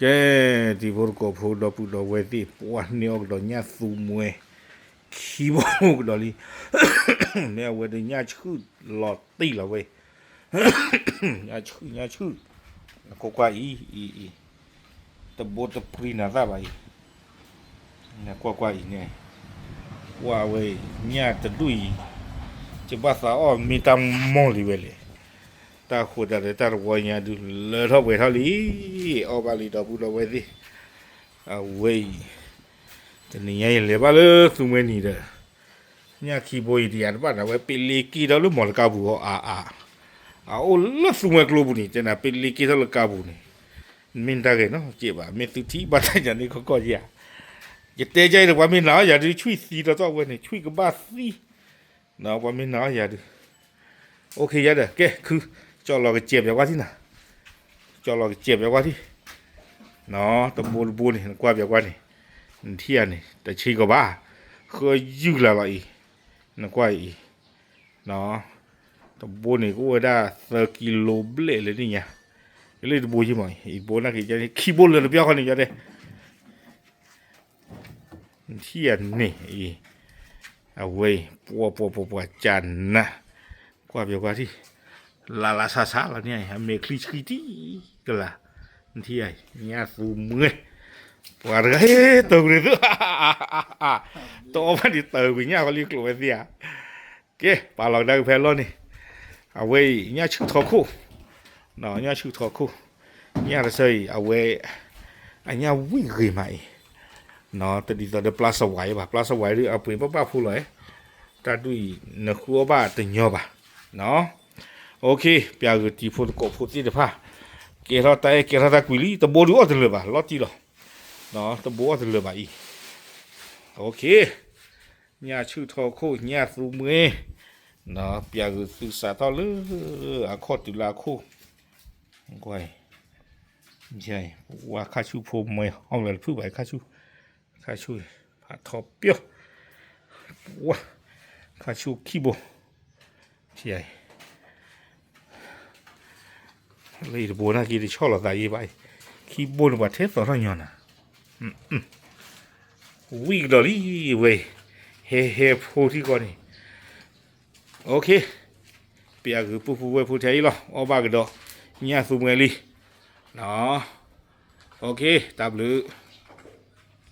ကဲ, တံၤဖိသကိးဖိဒီပုၢ်ဒီဝဲၢ်သ့ၣ်, ပှၤန့ၢ်အီၣ်ကဒီးညၣ်သူမှဲ ခံဘိကဒီးလံ. မ့ၢ်အဝဲဒၣ်ညၣ်ဆူၣ်လီၤတံၢ်လီၤဝဲ, ညၣ်ဆူၣ် ညၣ်ဆူၣ်, ကွၢ်ကွၢ်အံၤ, အံၤ, တဘိတပြံနၤသၣ်ဘၣ်အံၤ, ကွၢ်ကွၢ်အံၤန့ၣ်, ကွၢ်ဝဲအံၤ, ညၣ်တဒူၣ်အံၤ, ယဘၣ်သးအီၣ်မ့ၢ်တၢ်မီၢ်လံဝဲလဲၣ်. တၢ်ဃိးတၢ်ဒီးတၢ်တဝီညါဒုး လၢထီၣ်ပှဲၤထီၣ်လံ, အီၣ်ဘၣ်လံဒီပုၢ်ဒီဝဲၢ်သ့ၣ်, အဝဲအံၤ, တနံၤညါယလဲၤဘၣ်လၢသူမှဲနံၤဒီး, ညၣ်ခံဘိအံၤတယၤတဘၣ်န့ၣ် အဝဲပ့လ့က့ထီၣ်လၢမီၢ်လကါပူၤအီၤအါအါ, အအိၣ်လၢသူမှဲကျိပူၤန့ၣ် တဲနၤပ့လ့က့ထီၣ်လၢကါပူၤန့ၣ်, မ့ၢ်တၢ်ဂ့ၤနီတစဲးဘၣ်, မ့ၢ်သုထံၣ်ဘၣ်တၢ်ညါန့ၣ်ကီကီယၤ, ယတဲကါအံၤဒီး ပှၤမ့ၢ်နာ်အီၤယၤဒုး ဆွံၣ်သံဒီးတီၢ်ဝဲန့ၣ် ဆွံၣ်ကဘၣ်သံ ပှၤမ့ၢ်နာ်အီၤယၤဒုး, အိၣ်ခ့ယၤဒီး ကဲခု, ကၠီလီၤကစဲးပၠးကွၢ်ထံၣ်နၤ, ကၠီလီၤကစဲးပၠးကွၢ်ထံၣ်, တဘိတဘိန့ၣ် နကွၢ်ပၠးကွၢ်န့ၣ်, နထံၣ်ဧါန့ၣ် တဆံကဘၣ်, ဃၢယုၢ်လၢ်လီၤအံၤ, နကွၢ်အံၤ, တဘိန့ၣ်ကအိၣ်ဝဲဒၣ်သၢကံလိဘျဲၣ်လၢန့ၣ်ညါ, လၢတဘိယံမး, အံၤတဘိန့ၣ်က့ၤန့ၣ် ခံဘိလၢာ်တပျီဃီန့ၣ်ယၤဒဲး နထံၣ်ဧါန့ၣ်အံၤ, အဝဲအံၤ ပှၤပှၤပှၤပှၤကနး, ကွၢ်ပၠးကွၢ်ထံၣ်, လၢ်လၢ်ဆါဆါလီၤန့ၣ်, အမဲာ်ချံဆှံတံၢ်ကလာ်, နထံၣ်ဧါ, ညၣ်သူမှဲ, ပှၤတဂၤဟဲတၢ်ဝံၤသု, တအီၣ်ဘၣ်ဒံးတၢ်ဝံၤညၣ်ဃီလံကျိာ်ဝဲသ့ဧါ. ကဲ, ပာ်လီၤကဒါက့ၤဖဲအလီၢ်န့ၣ်, အဝဲအံၤ ညၣ်ဆူၣ်ထီခိၣ်, ညၣ်ဆူၣ်ထီခိၣ်, ညၣ်တဆၢအံၤ အဝဲ အညၣ်ဝံၣ်ဂ့ၤမးအံၤ, တဒ်သိးဒီးပျၢ်စဝးအံၤဘၣ်, ပျၢ်စဝးအံၤဒုး အပှ့ၤဘၣ်ဘၣ်ဖိလီၤ, တၢ်ဒူၣ်အံၤ နဃုအီၣ်ဘၣ်တညီဘၣ်. ပျၢ်ဂ့ၤတံၤဖိသကိးဖိသ့ၣ်တဖၣ်, ကဲထီၣ်တၢ်အဲၣ်ကဲထီၣ်တၢ်ကွံာ်လံ, တဘိဒုးအီၣ်တလၢာ်ဘၣ်, လီၤတံၢ်လီၤ, တဘိအီၣ်တလၢာ်ဘၣ်အံၤ, ညၣ်ဆူၣ်ထီခိၣ် ညၣ်သူမှဲ, ပျၢ်ဂ့ၤသုစးထီၣ်လၢ အခီၣ်တုၤလၢအခိၣ်, ဝါခါဆူၣ်ဖိမွဲ ဟီၣ်လၢတဖုၣ်ဘၣ်ခါဆူၣ်, ခါဆူၣ်, ဖးထီပၠီ, ဝါ, ခါဆူၣ်ခံဘိ, လၢအံၤတဘိန့ၣ်က့ၤတဆီၣ်လီၤသးယံၤဘၣ်, ခံဘိန့ၣ်ပှၤထဲသိးထီၣ်ညီနၤ, ဝံၣ်ကဒီးလံဝဲ, ဟဲဟဲဖိထံကီၢ်န့ၣ်, ပျၢ်ဂ့ၤပုၢ်ဖိဝဲၢ်ဖိထဲအံၤလီၤ, အီၣ်ဘၣ်ကဒီး ညၣ်သူမှဲလံ, တၢ်ဘျုး